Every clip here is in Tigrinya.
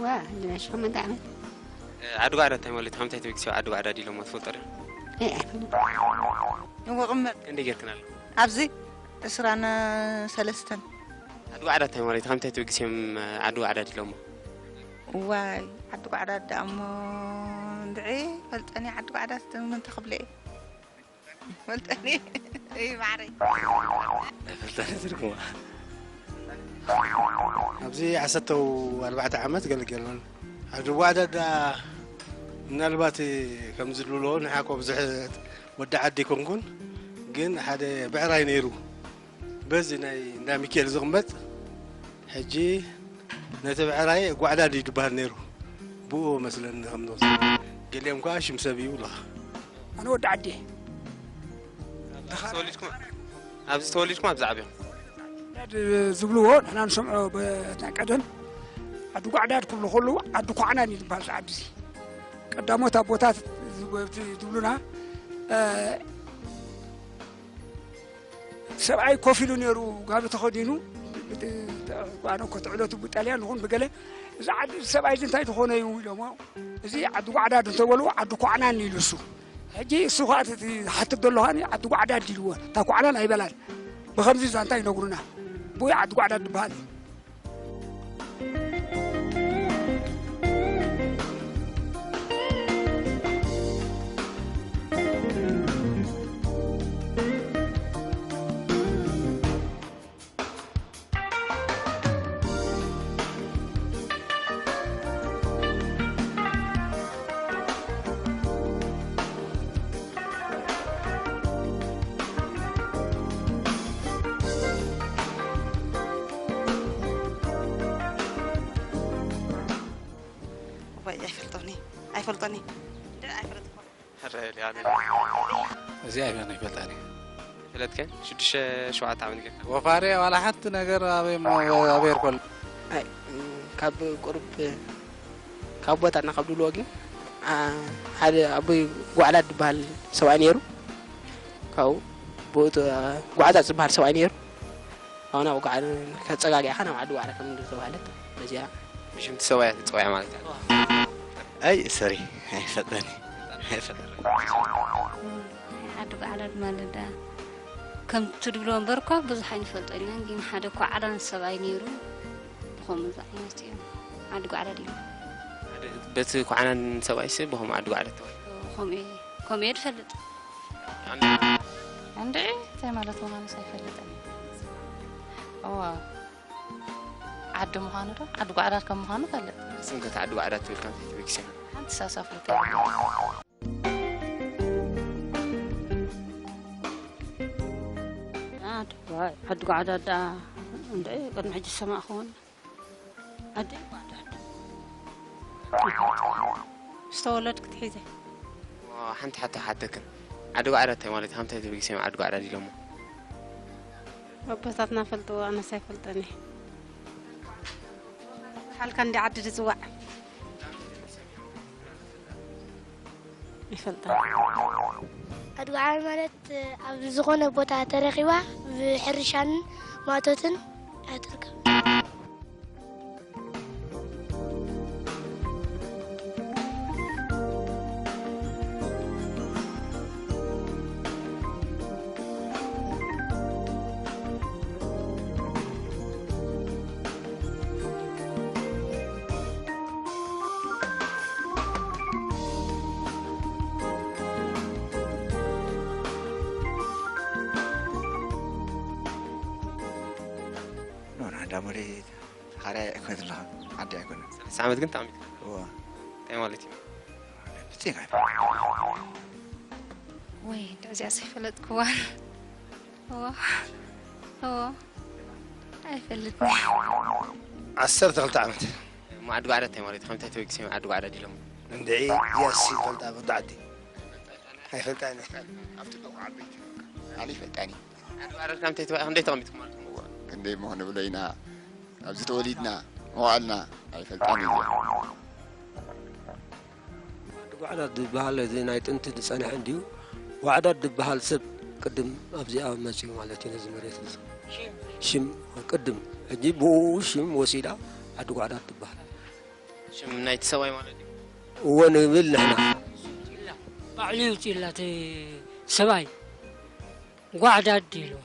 ዋ፣ ህልናሽ ሸሞንተ ዓመት። ዓዲ ጓዕዳ እንታይ ማለት እዩ? ካብ ምንታይ ተበጊሰ ዓዲ ጓዕዳ ዲሎሞ ትፈልጦ ዶ? እይ፣ ኣይፈልጥ። እወ፣ ቅመጥ። ክንደይ ጌርክን ኣሎ? ኣብዚ ዕስራን ሰለስተን። ዓዲ ጓዕዳ እንታይ ማለት እዩ? ካብ ምንታይ ተበጊሰ እዮም ዓዲ ጓዕዳ ዲሎሞ? ዋይ፣ ዓዲ ጓዕዳ ደኣ እሞ እንድዒ ፈልጠኒ፣ ዓዲ ጓዕዳ ስትምን ተኽብለ እየ። ፈልጠኒ። እይ፣ ማዕረይ። ኣይፈልጠኒ ትርጉማ። ኣብዚ ዓሰርተ ኣርባዕተ ዓመት ገለገለን። ኣብ ድዋዕዳ ዳ ምናልባት ከም ዝብልዎ ንሓቆ ብዙሕ ወዲ ዓዲ ኣይኮንኩን፣ ግን ሓደ ብዕራይ ነይሩ። በዚ ናይ እንዳ ሚካኤል ዝቕመጥ ሕጂ ነቲ ብዕራይ ጓዕዳድ እዩ ዝበሃል ነይሩ። ብኡ መስለኒ ከም ዝወስድ። ገሊኦም ከኣ ሽም ሰብ እዩ ብለኻ። ኣነ ወዲ ዓዲ እየ። ኣብዚ ተወሊድኩም፣ ኣብዚ ተወሊድኩም ኣብዚ ዓብኹም? ጓዕዳድ ዝብልዎ ንሕና ንሰምዖ ብ-፣ ናይ ቀደም ዓዲ ጓዕዳድ ክብሉ ከለዉ ዓዲ ኳዕናን እዩ ዝበሃል እዚ ዓዲ እዚ። ቀዳሞት ኣቦታት ዝብ-፣ ዝብሉና፣ እ፣ ሰብኣይ ኮፍ ኢሉ ነይሩ፣ ጋቢ ተኸዲኑ፣ ብ-፣ ብ-፣ ጓኖ ኮትዕለቱ ብጣልያን ይኹን ብገለ፣ እዚ ዓዲ፣ እዚ ሰብኣይ እዚ እንታይ ዝኾነ እዩ ኢሎሞ፣ እዚ ዓዲ ጓዕዳድ እንተበልዎ፣ ዓዲ ኳዕናን ኢሉ እሱ። ሕጂ እሱ ኸኣ እቲ ዝሓትት ዘሎ ኸኣ ዓዲ ጓዕዳድ ኢልዎ፣ እታ ኳዕናን ኣይበላን። ብኸምዚ ዛንታ ይነግሩና። ብኡ ዓዲ ጓዕዳድ ዝበሃል። እዋይ፣ ኣይፈልጦን እየ። ኣይፈልጦን እየ። እንደ ኣይፈለጥኩ። ሕረ ኢለ ኣነ። እዚ ኣይፈለጥን፣ ኣይፈልጣን እየ። ፈለጥከ? ሽዱሽተ ሸውዓተ ዓመት ጌርካ። ወፋሪ ዋላ ሓንቲ ነገር ኣበይ እሞ፣ ኣበይ ይርከሉ? ኣይ፣ ካብ ቁሩብ፣ ካብ ቦታና ካብ ድብልዎ ግን፣ ኣ፣ ሓደ ኣቦይ ጓዕዳድ ዝበሃል ሰብኣይ ነይሩ። ካብኡ ብኡ ጓዕዳድ ዝበሃል ሰብኣይ ነይሩ። ኣሁን ኣብ ጓዕዳድ ከጸጋጊዕካ ናብ ዓዲ ጓዕዳድ ከም ዝተባህለት በዚኣ። ብሽምቲ ሰብኣያ ትጽውያ ማለት እያ። ኣይ፣ ሰሪ፣ ኣይፈልጠን። ኣይፈልጠን። ዓዲ ጓዕዳድ ማለት ደኣ ከም ትድብሎ እምበር እኳ ብዙሕ ኣይንፈልጦን ኢና፣ ግን ሓደ ኳዕራን ሰብኣይ ነይሩ፣ ብኸምኡ ዝዓይነቱ እዮም ዓዲ ጓዕዳድ ኢሎም። በቲ ኳዕናን ሰብኣይሲ ብኸምኡ ዓዲ ጓዕዳድ ተባሂሉ። ከምኡ እየ፣ ከምኡ እየ ዝፈልጥ። ኣነ እንድዒ እንታይ ማለት ምዃኑስ ኣይፈልጥን። እዋ፣ ዓዲ ምዃኑ ዶ? ዓዲ ጓዕዳድ ከም ምዃኑ እፈልጥ። ንስኺ ከ ዓዲ ጓዕዳድ ትብል ካብ እንታይ ተበጊሰ? ሓንቲ ሳሳፍሪት። ዓዲ ጓ-፣ ዓዲ ጓዕዳድ ደኣ እንድዒ ቅድሚ ሕጂ ዝሰማዕኩዎን። ዓዲ ጓዕዳድ። ዝተወለድኩ ትሒዘ። ሓንቲ ሕቶ ሓተክን። ዓዲ ጓዕዳድ እንታይ ማለት እዩ? ካብ እንታይ ተበጊሰ እዮም ዓዲ ጓዕዳድ ኢሎሞ? ኣቦታትና ፈልጥዎ፣ ኣነስ ኣይፈልጠን እየ። ሓልካ እንዲ ዓዲ ዝጽዋዕ። ይፈልጣ። ኣድጓዓል ማለት ኣብ ዝኾነ ቦታ ተረኺባ ብሕርሻን ማእቶትን እያ ትርከብ። ኖ፣ ኖ፣ እንዳ ሞደይ ተኻርያ ኣይኮነ ዘለኻ፣ ዓዲ ኣይኮነ። ሰለስተ ዓመት ግን ተቐሚጥካ? እወ። እንታይ ማለት እዩ? ብፅይ ናይ ወይ፣ እንድዕዚኣ ዘይፈለጥክዋን። እወ። እወ። ኣይፈልጥን። ዓሰርተ ክልተ ዓመት። እሞ ዓዲ ጓዕዳድ እንታይ ማለት እዩ? ካብ እንታይ ተበጊሰ ዓዲ ጓዕዳድ ኢሎም? እንድዒ፣ ያሲ ይፈልጣ፣ ወዲ ዓዲ። ኣይፈልጣን እየ። ኣብቲ ኣለኹ ዓበይቲ። ኣነ ይፈልጣን እየ። ዓዲ ጓዕዳድ ካብ እንታይ ተባ-፣ ክንደይ ተቐሚጥኩም ማለት ነው? እዋ፣ ክንደይ እሞ ክንብሎ ኢና? ኣብዚ ተወሊድና፣ መዋዕልና፣ ኣይፈልጣን እየ። ዓዲ ጓዕዳድ ዝበሃል እዚ ናይ ጥንቲ ዝጸንሐ እንድዩ። ጓዕዳድ ዝበሃል ሰብ ቅድም ኣብዚኣ መጺኡ ማለት እዩ ነዚ መሬት እዚ። ሽም ቅድም፣ ሕጂ ብኡ ሽም ወሲዳ ዓዲ ጓዕዳድ ትበሃል። ሽም ናይቲ ሰብኣይ ማለት እዩ። እዎ ንብል ንሕና። ባዕሉ ይውፅእ ኢላ እቲ ሰብኣይ ጓዕዳድ ኢልዋ።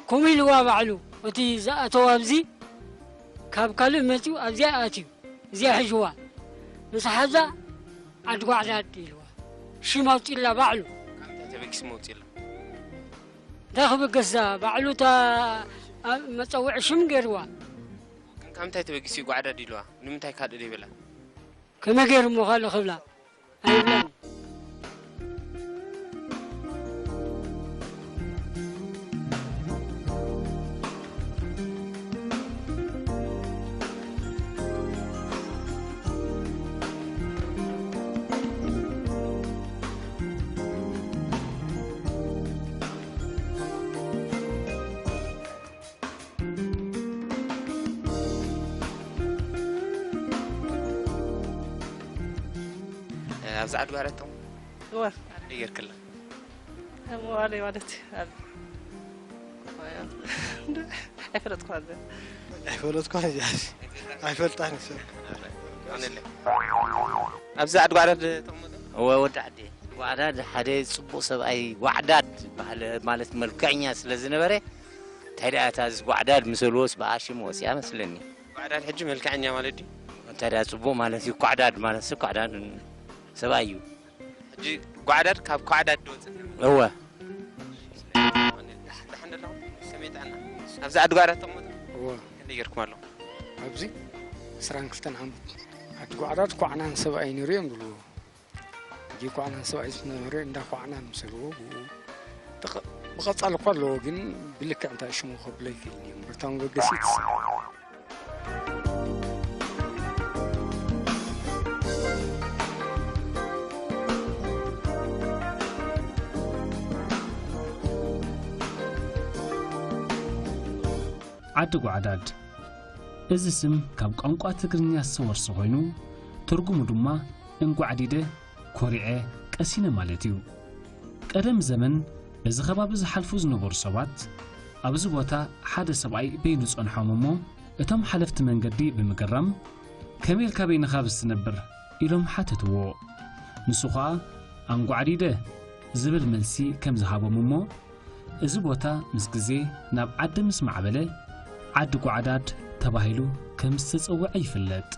ከምኡ ኢልዋ ባዕሉ። እቲ ዝኣተው ኣብዚ ካብ ካልእ መፂኡ ኣብዚኣ ኣትዩ። እዚኣ ሒዝዋ። ምስ ሓዛ ዓዲ ጓዕዳድ ኢልዋ። ሽም ኣውፂእላ ባዕሉ። ካብ እንታይ ተበጊሱ መውፅእላ? እንታይ ክብገሳ ባዕሉ እታ መፀውዒ ሽም ገይርዋ። ግን ካብ ምንታይ ተበጊሱ እዩ ጓዕዳድ ኢልዋ? ንምንታይ ካልእ ዘይበላ? ከመይ ገይሩ እሞ ካልእ ክብላ? ኣይብላን። ኣብዚ ዓዲ ጓዕዳድ እቶም እወ። ኣደይ ገርክላ? መዋለይ ማለት እዩ። ኣብ ኣይፈለጥኩ ኣዘ። ኣይፈለጥኩ ኣዘ። ኣይፈልጣን ሰብ። ኣነለ። ኣብዚ ዓዲ ጓዕዳድ ተቐመጠ? እወ፣ ወዲ ዓዲ። ጓዕዳድ ሓደ ጽቡቕ ሰብኣይ ጓዕዳድ ባህል ማለት መልክዐኛ ስለ ዝነበረ፣ እንታይ ደኣ እታ እዚ ጓዕዳድ ምሰልዎስ ብኣሽም ወፂኣ መስለኒ። ጓዕዳድ ሕጂ መልክዐኛ ማለት ድዩ? እንታይ ደኣ ጽቡቕ ማለት እዩ። ጓዕዳድ ማለት ሲ ጓዕዳድ ሰብኣይ እዩ። ሕጂ ጓዕዳድ ካብ ኳዕዳድ ድወፅእ። እወ። ደሓን ደለኹም? ከመይ ጥዕና? ኣብዚ ዓዲ ጓዕዳድ ተቐመጡ? እወ። ክንደይ ገይርኩም ኣለኹም? ኣብዚ ዕስራን ክልተን ዓመት። ዓዲ ጓዕዳድ ኳዕናን ሰብኣይ ነይሩ እዮም ዝብልዎ። ሕጂ ኳዕናን ሰብኣይ ዝነበረ እንዳ ኳዕናን ምሰልዎ ብኡ ተቐ-፣ ብቐጻሊ እኳ ኣለዎ፣ ግን ብልክዕ እንታይ ሽሙ ከብሎ ይክእል እዩ። እታ መበገሲት ዓዲ ጓዕዳድ። እዚ ስም ካብ ቋንቋ ትግርኛ ዝተወርሰ ኮይኑ፣ ትርጉሙ ድማ እንቋዕዲደ፣ ኮሪዐ፣ ቀሲነ ማለት እዩ። ቀደም ዘመን በዚ ከባቢ ዝሓልፉ ዝነበሩ ሰባት፣ ኣብዚ ቦታ ሓደ ሰብኣይ በይኑ ጸንሖም እሞ፣ እቶም ሓለፍቲ መንገዲ ብምግራም፣ "ከመይ ኢልካ በይንኻ ኣብዚ ትነብር?" ኢሎም ሓተትዎ። ንሱ ኸኣ፣ "ኣንጓዕዲደ" ዝብል መልሲ ከም ዝሃቦም እሞ፣ እዚ ቦታ ምስ ግዜ ናብ ዓዲ ምስ ማዕበለ፣ ዓዲ ጓዕዳድ ተባሂሉ ከም ዝተጸውዐ ይፍለጥ።